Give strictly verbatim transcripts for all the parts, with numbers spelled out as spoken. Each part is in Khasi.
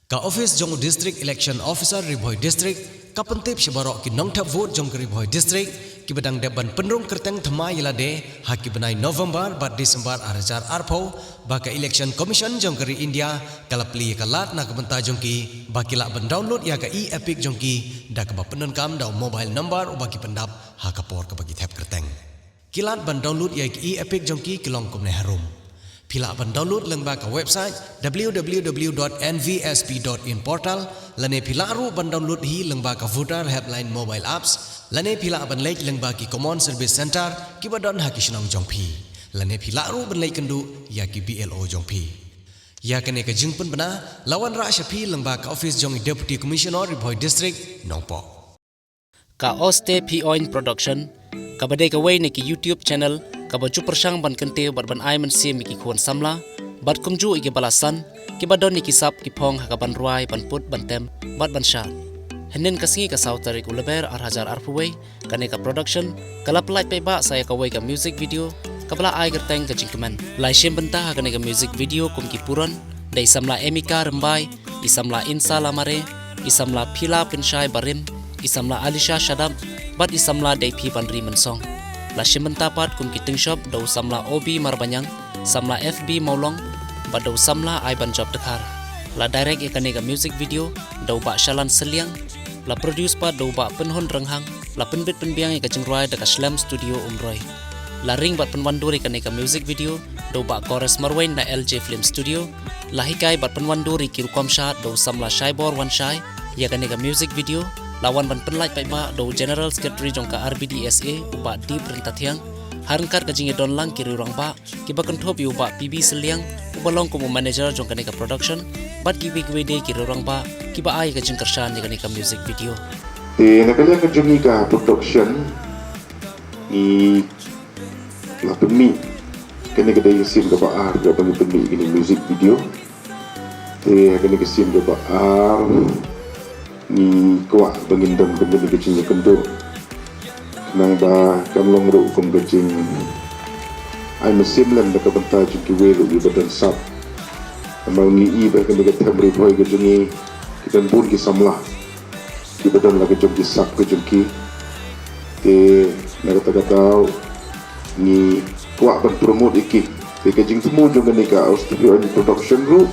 Ka office jong u District Election Officer Ri Bhoi District ka pyntip sha baroh ki nongthep vote jong ka Ri Bhoi District kiba dang dep ban pynrung kyrteng thymmai ïa lade ha ki bnai November bad December ar hajar arphew ba ka Election Commission jong ka ri India ka la plie ïa ka lad na ka bynta jong ki ba ki lah ban download ïa ka e-EPIC jong ki da kaba pyndonkam da u mobile number uba ki pyndap ha ka por kaba ki thep kyrteng. Ki lad ban download ïa ka e-EPIC jong ki ki long kumne harum. Phi lah ban download lyngba ka website w w w dot n v s p dot in portal lane phi lah ruh ban download hi lyngba ka Voter Helpline mobile apps lane phi lah ban leit lyngba ki Common Service Centre kiba don ha ki shnong jong phi. Lane phi lah ruh ban leit kynduh ïa ki B L O jong phi. Ïa kane ka jingpynbna la wanrah sha phi lyngba ka office jong i Deputy Commissioner Ri Bhoi District Nongpoh. Ka Oste Phi Oin Production kaba dei kawei na ki YouTube channel kaba ju pyrshang ban kyntiew bad ban ai mynsiem ïa ki khun samla bad kumjuh ïa ki balasan kiba don ïa ki sap ki phong ha ka ban rwai, ban put, ban tem bad ban shad. Hynnin ka sngi, ka saw tarik u Lber ar hajar arphew wei, kane ka production ka la pyllait paidbah sa ïa kawei ka music video kaba la ai kyrteng Ka Jingkmen. La shim bynta ha kane ka music video kum ki puron da i samla Emika Rymbai, i samla Insa Lamare, i samla Phila Pynshai Barim, i samla Alisha Shadap bad i samla Deiphi Banri Mynsong. La shim bynta pat kum ki tyngshop da u samla O B Marbaniang, samla F B Mawlong bad da u samla Aibanjop Dkhar. La direct ïa kane ka music video da u Bah Shalan Sylliang. La produce pat da u Bah Pynhun Rynghang. La pynbit pynbiang ïa ka jingrwai da ka Shlem Studio Umroi. La ring bad pynwandur ïa kane ka music video da u Bah Kores Marwein na L J Film Studio. La hikai bad pynwandur ïa ki rukom shad da u samla Shaibor Wanshai. Ïa kane ka music video la wan ban pynlait paidbah da u General Secretary jong ka R B D S A, u Bah Dip Ryntathiang, ha ryngkat ka jingïadon lang ki riewrangbah kiba kynthup ïa u Bah P B Sylliang uba long kum u manager jong kane ka production bad kiwei kiwei de ki riewrangbah kiba ai ka jingkyrshan ïa kane ka music video. Te na ka liang ka jong ngi ka production, ngi la pynmih, kane ka dei ka sien kaba ar kaba ngi pynmih kane music video. Te ha kane ka sien kaba ar ngi kwah ba ngin don kum kane ka jingïakynduh, khnang ba kam long ruh kum ka jingai mynsiem lem na ka bynta jong kiwei ruh kiba don sap. Namar ngi i ba kane ka them Ri Bhoi ka jong ngi ki don bun ki samla kiba don la ka jong ki sap ka jong ki. Te na kata ka daw ngi kwah ban promote ïa ki. Te ka jingthmu jong kane ka Oste Phi Oin Production ruh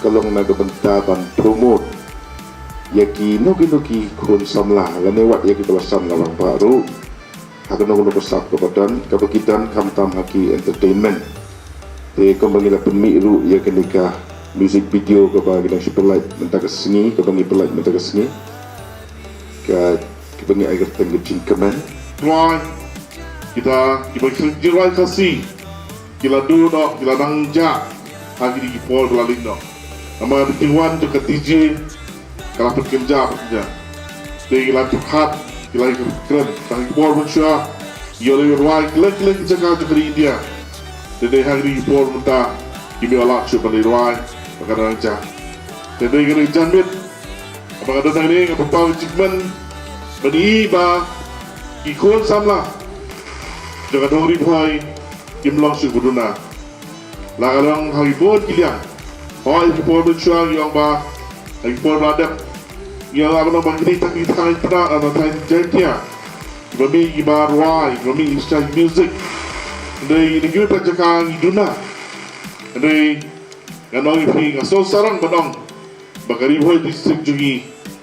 ka long na ka bynta ban promote ïa kino kino ki khun samla lane wat ïa kiba la samla rangbah ruh ha kano kano ka sap kaba don, kaba ki don, khamtam ha ki entertainment. Te kumba ngi la pynmih ruh ïa kane ka music video kaba ngi dang shu pynlait mynta ka sngi, kaba ngi pynlait mynta ka sngi, ka, kaba ngi ai kyrteng Ka Jingkmen. Rwai, kita kiba ki rwai Khasi ki la duh noh, ki la nang jah ha kine ki por ba la leit noh. Namar ki wan jong ka D J ka la pynkynjah, pynkynjah. Te ki la pyrkhat, ki la kren, tang ki por mynshuwa ïoh leit rwai kylleng kylleng ki jaka jong ka ri India. Te dei ha kine ki por mynta kim ïoh lah shuh ban leit rwai ba ka dang jah. Te dei ka dei ka janmiet ba nga don hangne, nga pynpaw ka jingkmen ban i ba ki khun samla jong ka dong Ri Bhoi kim long shuh ba duna. La ka long ha ki bun ki liang. Hooid, ha ki por mynshuwa ngi ong ba ha ki por ba la dep ngi ong ba ngi tang ki thaiñ Pnar, ah, thaiñ Jaiñtia, kiba mih kiba rwai, kiba mih ki style music. Hynrei na kiwei pat jaka ngi duna. Hynrei ngan ong ïa phi, nga sngewsarong ban ong ba ka Ri Bhoi District jong ngi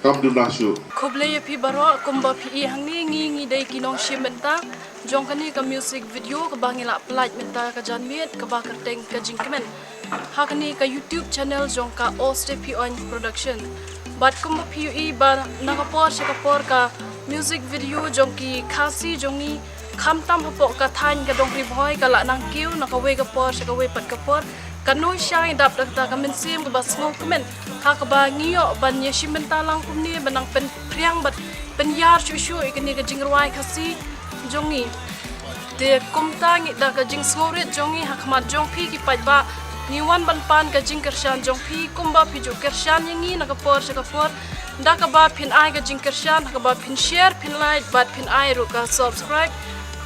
kam duna shuh. Khublei ïa phi baroh. Kumba phi i hangne, ngi ngi dei ki nongshim bynta jong kane ka music video kaba ngi la pyllait mynta ka janmiet kaba kyrteng Ka Jingkmen ha kane ka YouTube channel jong ka Oste Phi Oin Production. Bad kumba phi ïohi ba na ka por sha ka por ka music video jong ki Khasi jong ngi, khamtam hapoh ka thaiñ ka dong Ri Bhoi, ka la nang kiew na kawei ka por sha kawei pat ka por. Ka nongshai dap da kata ka mynsiem kaba sngewkmen, ha kaba ngi ïoh ban ïashim bynta lang kumne, ban nang pynphriang bad pynïar shuh shuh ïa kane ka jingrwai Khasi jong ngi. Te kumta ngi da ka jingsngewrit jong ngi ha khmat jong phi ki paidbah, ngi wan ban pan ka jingkyrshan jong phi kumba phi ju kyrshan ïa ngi na ka por sha ka por, da kaba phin ai ka jingkyrshan, ha kaba phin share, phin like bad phin ai ruh ka subscribe.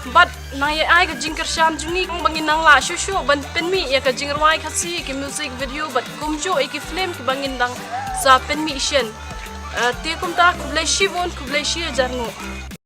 Bad nang ïa ai ka jingkyrshan jong ngi ba ngin nang lah shuh shuh ban pynmih ïa ka jingrwai Khasi, ki music video bad kumjuh ïa ki film kiba ngin dang sa pynmih shen. Eh, te kumta khublei shibun, khublei shi hajar nguh.